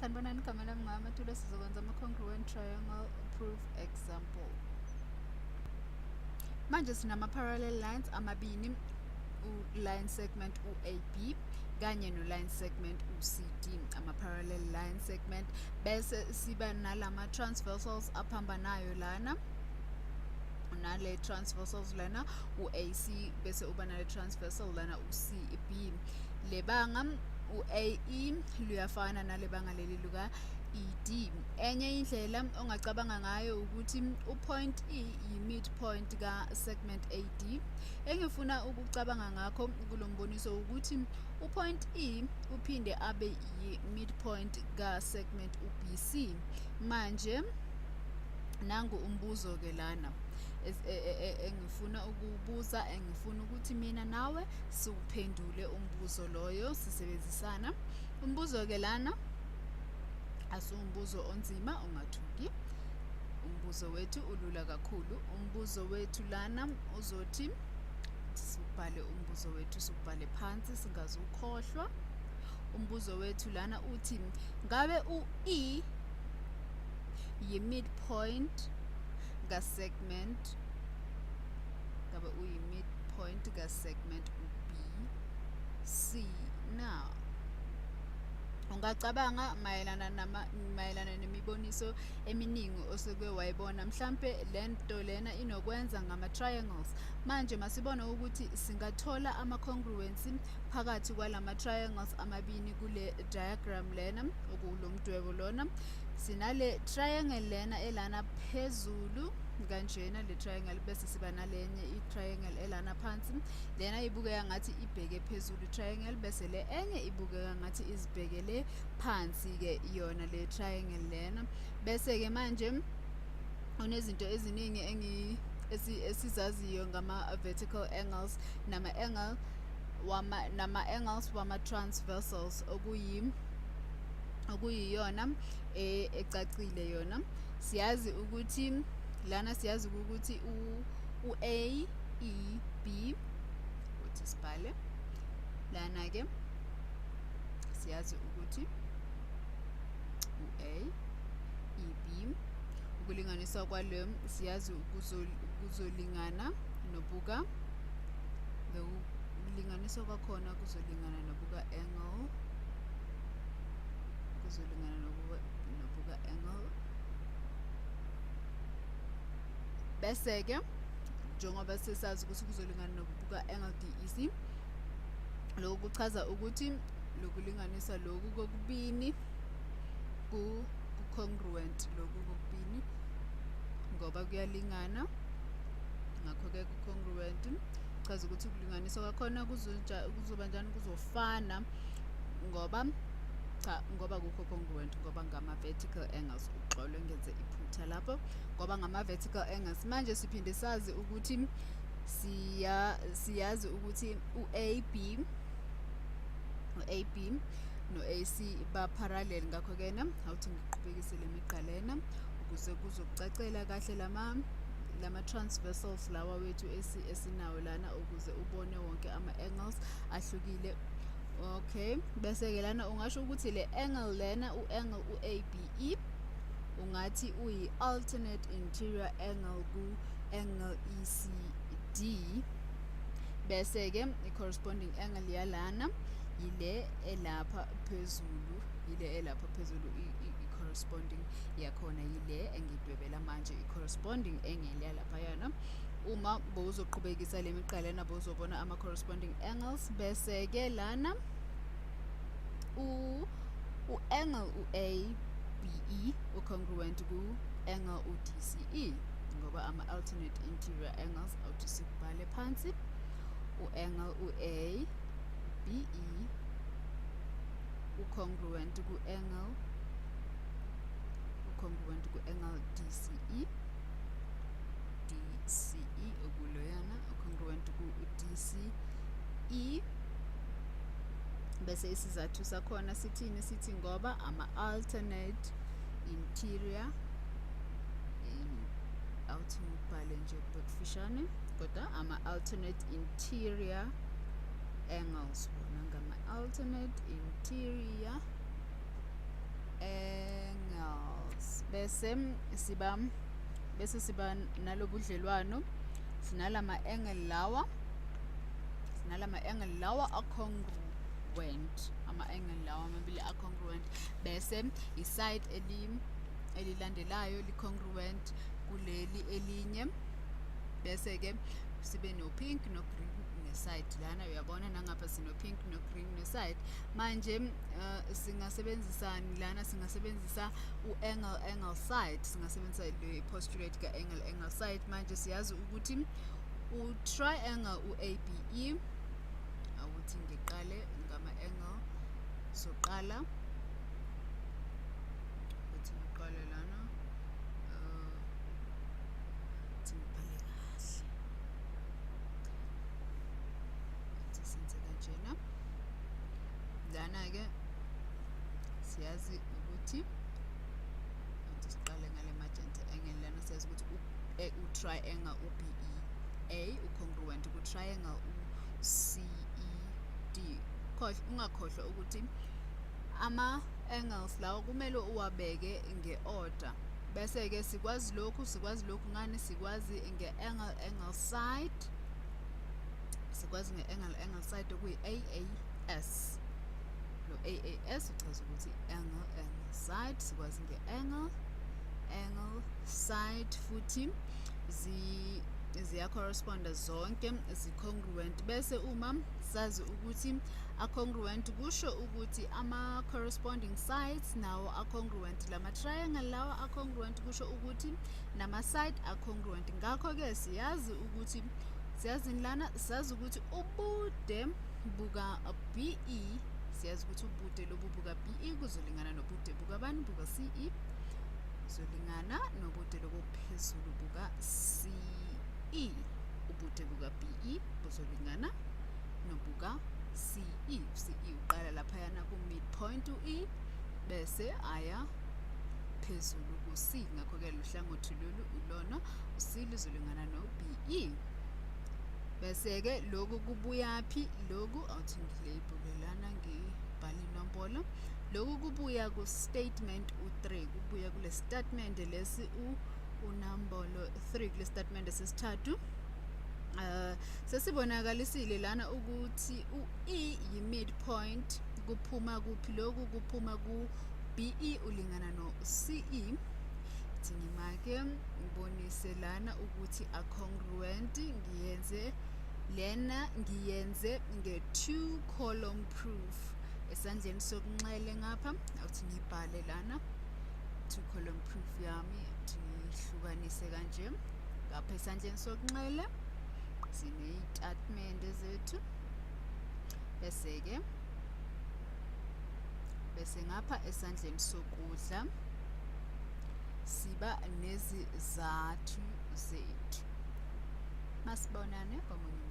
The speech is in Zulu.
Sanibonani, igama lami nguAmathula. Sizokwenza ama-congruent triangle proof example. Manje sinama-parallel lines amabini, u-line segment u-AB kanye no-line segment u-CD, ama-parallel line segment, bese siba nalama transversals aphambanayo lana, nale transversals lana u-AC, bese uba nale transversal lana u-CB. Le banga u-AE luyafana nale banga leli luka ED. Enye indlela ongacabanga ngayo ukuthi u-point E yi-midpoint ka-segment AD. Engifuna ukucabanga ngakho kulo mboniso ukuthi u-point E uphinde abe yi-midpoint ka-segment u-BC. Manje nangu umbuzo-ke lana engifuna ukuwubuza, engifuna ukuthi mina nawe siwuphendule umbuzo loyo sisebenzisana. Umbuzo-ke lana asiwumbuzo onzima, ungathuki. Umbuzo wethu ulula kakhulu. Umbuzo wethu lana uzothi, siwubhale umbuzo wethu, siwubhale phansi singazukhohlwa. Umbuzo wethu lana uthi, ngabe u-E yi-midpoint ka-segment, ngabe uyi-midpoint ka-segment u-B C na? Ungacabanga mayelana nama mayelana nemiboniso eminingi osuke wayibona, mhlampe le nto lena inokwenza ngama-triangles. Manje masibone ukuthi singathola ama-congruency phakathi kwalama-triangles amabini kule diagram lena, okulo mdwebo lona. Sinale triangle lena elana phezulu kanjena, le triangle, bese siba nalenye i-triangle elana phansi. Lena ibukeka ngathi ibheke phezulu triangle, bese le enye ibukeka ngathi izibhekele phansi-ke yona le triangle lena. Bese-ke manje unezinto eziningi esizaziyo ngama-vertical angles nama-angle wama nama-angles wama-transversals, okuyiyona ecacile yona. Siyazi ukuthi lana, siyazi ukuthi u-A E B, uthi sibhale lana ke, siyazi ukuthi u-A E B, ukulinganiswa kwalo siyazi kuzolingana nobuka, ukulinganiswa kwakhona kuzolingana nobuka angle, kuzolingana nobuka angle. Bese-ke njengoba sesazi ukuthi kuzolingana nobuka angle DEC, lokhu kuchaza ukuthi lokulinganisa lokhu kokubini ku-congruent, lokhu kokubini, ngoba kuyalingana. Ngakho-ke ku-congruent chaza ukuthi ukulinganiswa kwakhona kuzoba njani? Kuzofana, ngoba cha, ngoba kukho congruent ngoba ngama-vertical angles. Uxolo, ngenze iphutha lapho, ngoba ngama-vertical angles. Manje siphinde sazi ukuthi siyazi ukuthi u-AB, u-AB no-AC ba-parallel. Ngakho-ke na awuthi ngiqhubekise le migqa lena ukuze kuzokucacela kahle lama transversals lawa wethu esinawo lana, ukuze ubone wonke ama-angles ahlukile. Okay, bese-ke lana ungasho ukuthi le angle lena, u-angle u-ABE, ungathi uyi-alternate interior angle ku-angle ECD. Bese-ke i-corresponding angle yalana yile elapha phezulu, yile elapha phezulu. I-corresponding yakhona yile engidwebela manje, i-corresponding angle yalaphayana. Uma bowuzoqhubekisa le migqa lena, bowuzobona ama-corresponding angles. Bese-ke lana u-angle u-ABE u-congruent ku-angle u-DCE, ngoba ama-alternate interior angles. Awuthi sikubhale phansi, u-angle u-ABE u-congruent ku-angle, u-congruent ku-angle DCE, DCE okuloyana, u-congruent ku-DCE. Bese isizathu sakhona sithini? Sithi ngoba ama-alternate interior awuthi ngibhale nje kube kufishane, kodwa ama-alternate interior angles wona ngama-alternate interior Bese siba nalobudlelwano, sinalama angle lawa a-congruent, ama-angle lawa amabili a-congruent, bese i-side elilandelayo li-congruent kuleli elinye, bese-ke sibe no-pink no-green ne-side lana. Uyabona, nangapha sino-pink no-green ne-side. Manje singasebenzisani lana? Singasebenzisa u-angle angle side, singasebenzisa le postulate ka-angle angle side. Manje siyazi ukuthi u-triangle u-ABE, awuthi ngiqale ngama-angle, soqala uthi ngiqale lana, uthi ngibhale kahle, uthi senze kanjena lana-ke. Siyazi ukuthi, uthi siqale ngale magenta angle lana, siyazi ukuthi u-triangle u-BEA u-congruent ku-triangle u-CED. Ungakhohlwa ukuthi ama-angles lawo kumele uwabeke nge-order. Bese-ke sikwazi lokhu ngani? Sikwazi nge-angle angle side, sikwazi nge-angle angle side okuyi-AAS. Lo AAS uchaza ukuthi angle angle side. Sikwazi nge-angle angle side futhi ziya-corresponda zonke, zi-congruent. Bese uma sazi ukuthi a-congruent, kusho ukuthi ama-corresponding sides nawo a-congruent. Lama-triangle lawa a-congruent, kusho ukuthi nama-side a-congruent. Ngakho-ke siyazi ukuthi, siyazini lana? Sazi ukuthi ubude buka-BE, siyazi ukuthi ubude lobu buka-BE kuzolingana nobude bukabani? Buka-CE, kuzolingana nobude lobu phezulu buka-CE. Ubude buka-BE buzolingana nobuka-CE. CE uqala laphayana ku-midpoint u-E, bese aya phezulu ku-C. Ngakho-ke lo hlangothi lolu ulona u-C luzolingana no-BE. Bese-ke lokhu kubuyaphi lokhu? Awuthi ngi-label lana, ngibhale inombolo. Lokhu kubuya ku-statement u-3, kubuya kule statement lesi unambolo 3, kule statement sesithathu. Sesibonakalisile lana ukuthi u-E yi-midpoint. Kuphuma kuphi lokhu? Kuphuma ku-BE ulingana no-CE. Thi ngimake ngibonise lana ukuthi a-congruent. Ngiyenze lena, ngiyenze nge-two column proof. Esandleni sokunxele ngapha, awuthi ngibhale lana two column proof yami, thi ngihlukanise kanje. Ngapha esandleni sokunxele siney'tatimende zethu, bese-ke bese ngapha esandleni sokudla siba nezizathu zethu. Masibonane komunye.